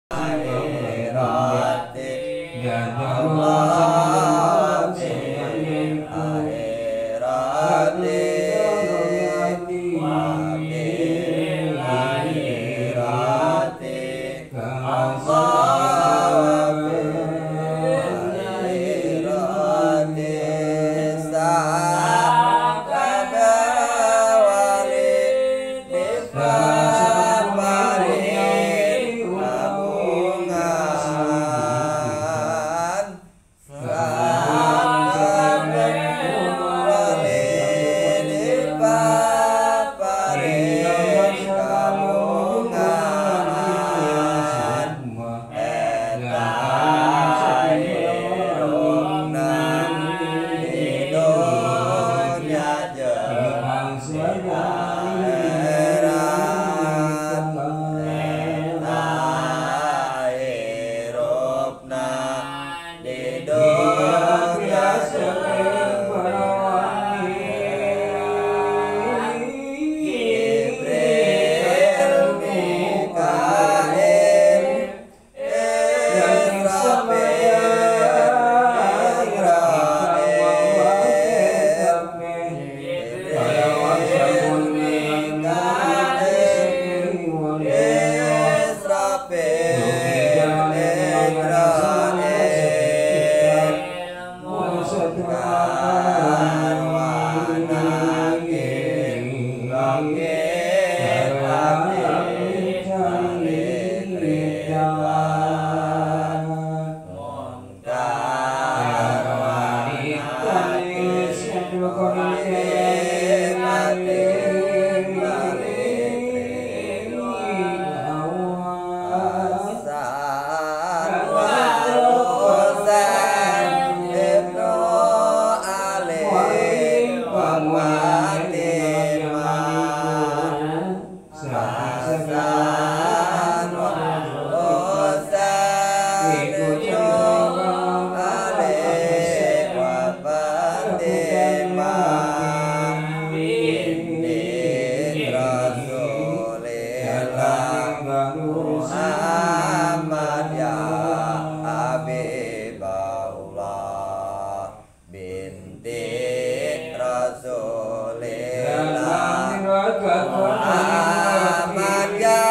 Akhirate Allah akhirate wabil akhirate Allah wabil akhirate sakana wali dipaparin kabungan sakana wali dipaparin kabungan eta hirupna di dunya jeung akhirat eta hirupna di dunya jeung Jibril Mikail Israfil Israil Jibril Mikail Israfil Israil Munkar wa nakir Rakib atid Malik Ridwan Munkar wa nakir Rakib atid Malik Ridwan Hasan wal Husain ibnu Ali wa Fatimah Hasan wal Husain ibnu Ali wa Fatimah binti Rasulillah Muhammad ya Habiballah binti Rasulillah Muhammad ya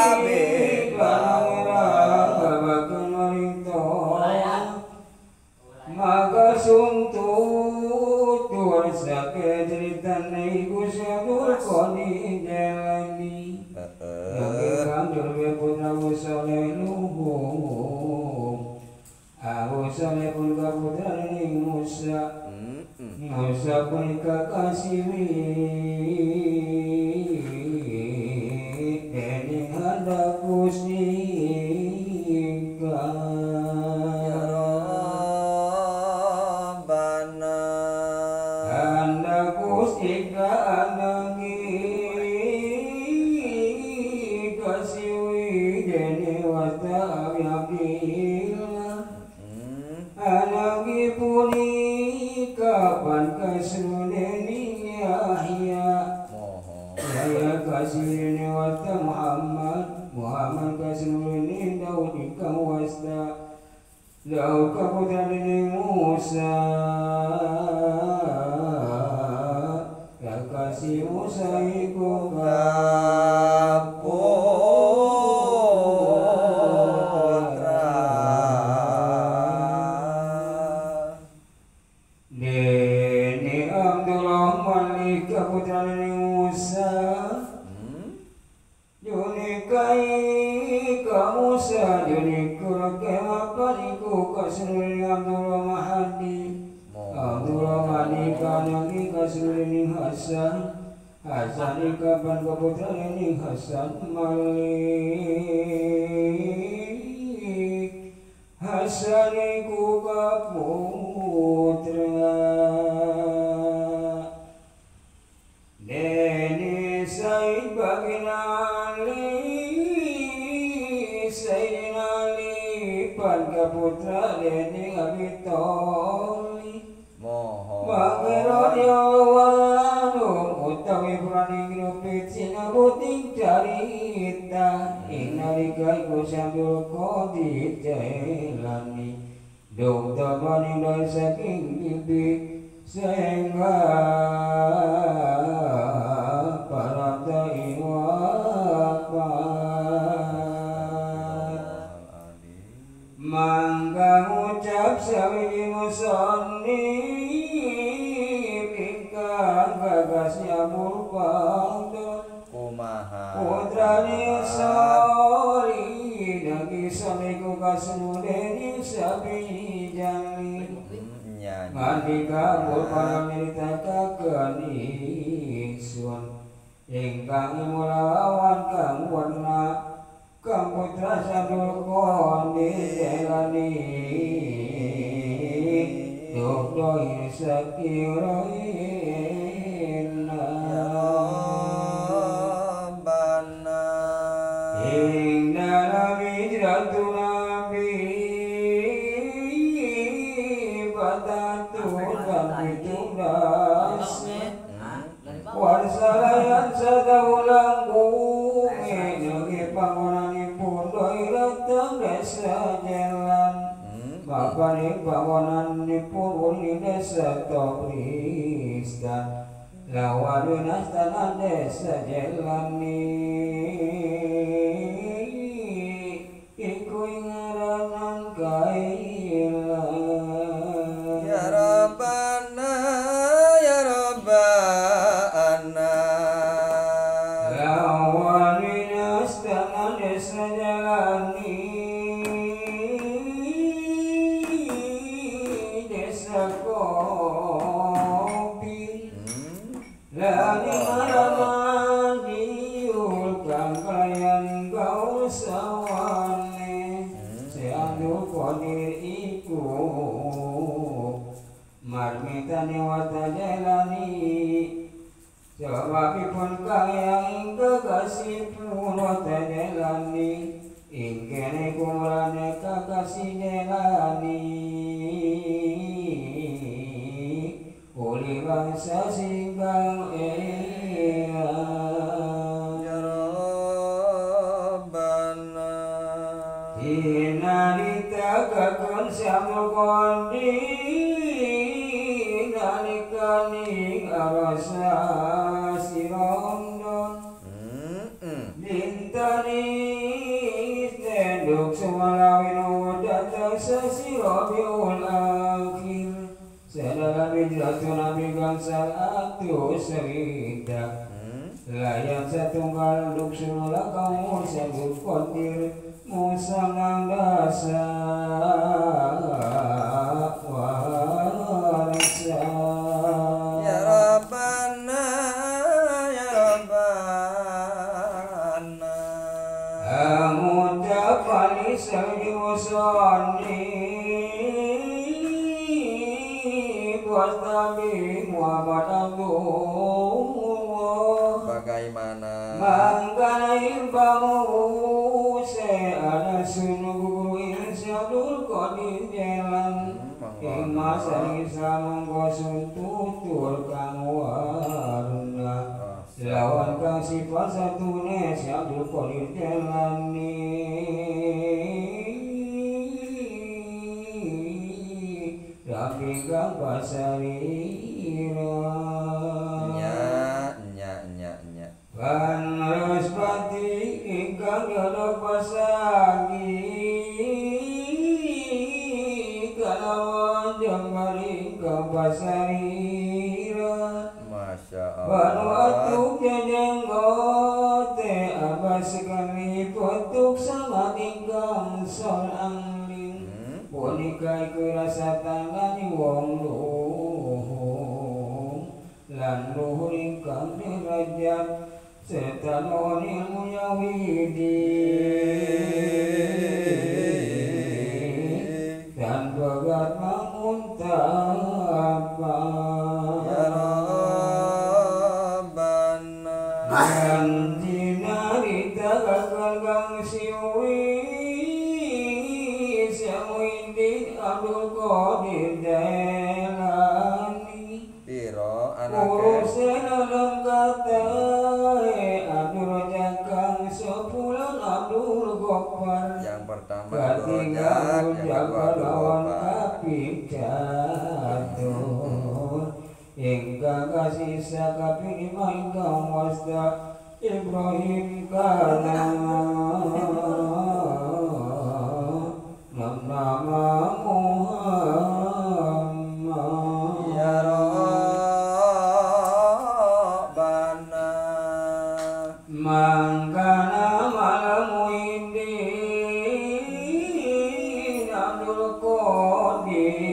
Habiballah. Maka suntuk sake ceritane iku syukur koni jalani. Heeh. Kang putra Saleh Nuh. Abu Saleh pun kaputrane Musa. Musa punika kasiwi dening hendak Gusti Ya Rabbana Hendak Gusti anangi kasiwi dene wasta abdillah anangi punika pan kasruneni Yahya Mohon Yahya kasirine wasta Muhammad Muhammad kasruneni Daud ingkang wasta Daud kaputrane Musa Kakasih Musa iku kaputra Dene Abdullah Malik kaputrane Musa Junikai ka Musa Junikur kemapan iku kasrulini Abdullah Mahdi Abdullah Mahdi kanangi kasrulini Hasan Hasan ikapan kaputrane Hasan Malik Hasan iku kaputra Dene Said bagin Ali Sayyidina Ali pan kaputra dene Abi Thalib Mohon Mangero utawi puraning rupit sinabuting carita ing nalika iku Abdul Qadir Jailani dong tamani doi saking bibi sehingga para wafat mangga ngucap sawiji musannif ingkang gagas nyamur pangdon kumaha putrane sori nagi samiku kasmudeni sabi jami ngandika para nyritakaken ingsun ingkang mulawan kang warna kang putra Abdul Qadir Jailani dok sakira ya Rabbana ing dalam hijratun Nabi batatun dan 17 warsalayan sadaulang bumi negi bangunanipun doi rateng desa jalan bapane bangunanipun uli desa Tobristan lawan astana desa Jelani iku ngaranan kaila ya Rabbana ya Rabbana lawan astana desa Jelani desa Kopi lani maramaniul kang kayan gaul sawane si Abdul Qadir iku marmitane wata Jailani sebabipun kang ing kekasihipun wata Jailani ing kene kumulane kakasih Jailani oleh bangsa singkang eyang ya Rabbana Hinarita kakon Abdul Qadir nalikaning arasa sirondon Dintanis tenduk sumalawin datang sasi Rabiul Akhir Sadalam hijratun Nabi gangsal atus swidak layan satunggal duk sunula kaum Abdul Qadir musangang dasa warsa ya Rabbana ya Rabbana Amudapani sawiji musannif Nabi Muhammad Abdullah bagaimana mangkana imbamu se ana sunu ing Abdul Qadir Jailani ing masa isa monggo sun tutur kang warna lawan kang sifat satune si Abdul Qadir Jailani Rabi kang pasarira nya nya nya nya Banaspati ingkang yono pasagi kalawan jembar ingkang pasarira Masya Allah Banu atuk jenggote abas kami putuk sama ingkang sol angling punika iku rasa tangani wong luhung lan luhur ingkang derajat serta nuhun ilmu yawidi dan begat manguntapa ya Rabbana dan jinarita gagal kang siwi Muhyiddin Abdul Qadir Jailani piro anake urusena lengkatae Abdul Jakang sepulan Abdul Gopar. Yang pertama Abdul Rojak, yang kedua Abdul Gopar. Kapicatur ingkang kasisa kapilima ingkang wasta Ibrahim kana nama Muhammad Ya Rabbana. Mangkana malamu ini Abdul Qadir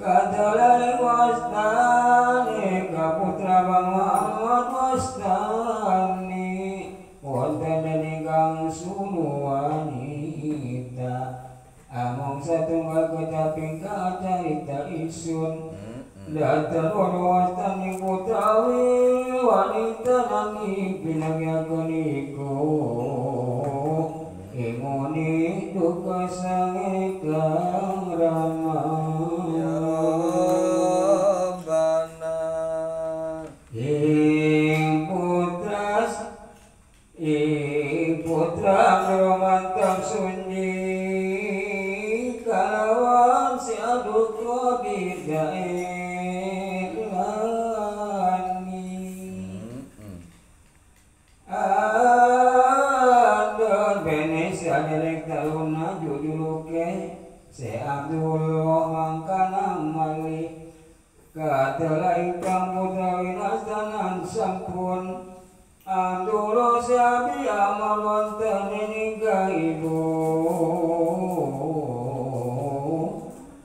kadalai wastani kaputra Muhammad wastani wonten ingkang sunu wanita among satunggal kecaping kacarita isun datar wastani putawi wanita nangi pinangyaken iku imuni duka sang kang rama Ya Rabbana. Ing putra ing putra mantap sunyi kalawan si Abdul Qadir Jailani. Adon bene saderek taluna jujuluke se Abdullah mangkana mali katela ingkang putra winastanan sampun Abdullah sabi amal wonten ingkang ibu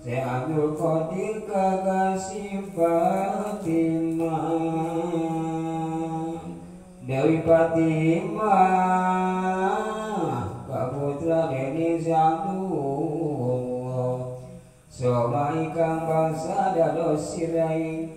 se Abdul Qadir kakasih Fatimah Dewi Fatimah kaputra Deni Abdullah Soma ingkang bangsa dados sirai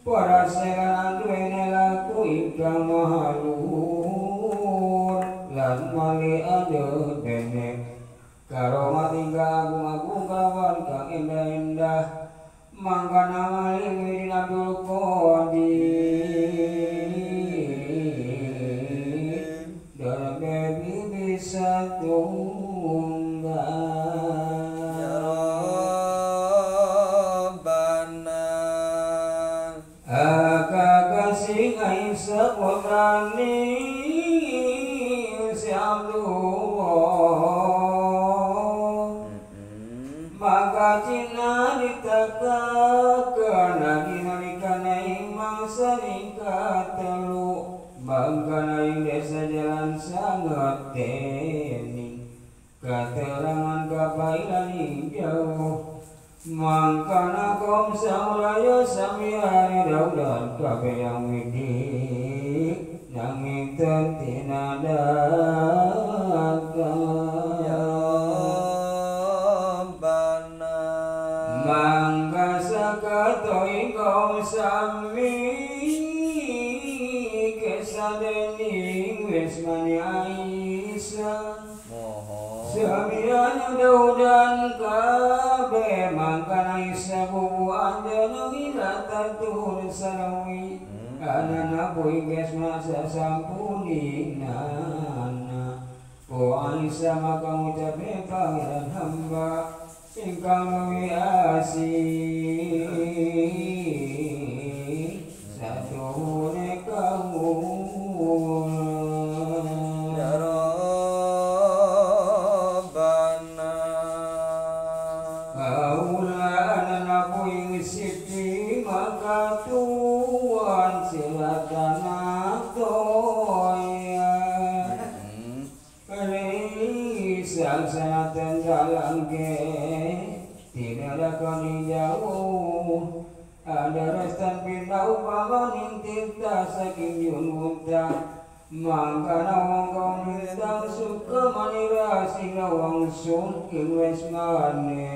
para seran duwene laku ingkang maha luhur lan mali ade dene karomat ingkang agung-agung kelawan kang indah-indah mangkana mali wirin Abdul Qadir dan baby bisa tunggal Ya Rabbana. Akakasih Aisyah putrani si Abdullah maka cina ditekakan lagi nalikana ing mangsa katelu bangkana ing desa jalan sangat dening katerangan kapailan ing jauh mangkana kaum samuraya samiari daudan kabeh yang widi nanging tinadakan Ya Rabbana. Mangga sakato ing kaum sami kesadening wismani Aisyah Mohon Samian daudan kabeh mangkana Aisyah bubu anjeun ila tatur sarawi anana boy geus masa sampuninana Po Aisyah maka ngucape pangeran hamba ingkang luwih asih satuhune kawula Ya Rabbana. Kaula anana ing Siti maka tuan silatana toya Risang sanatan jalangke tidak ada koni jauh ada restan pindah upamaning tinta saking yun unta mangkana wong kaum lintang suka manira sing wong sun ing wesmane.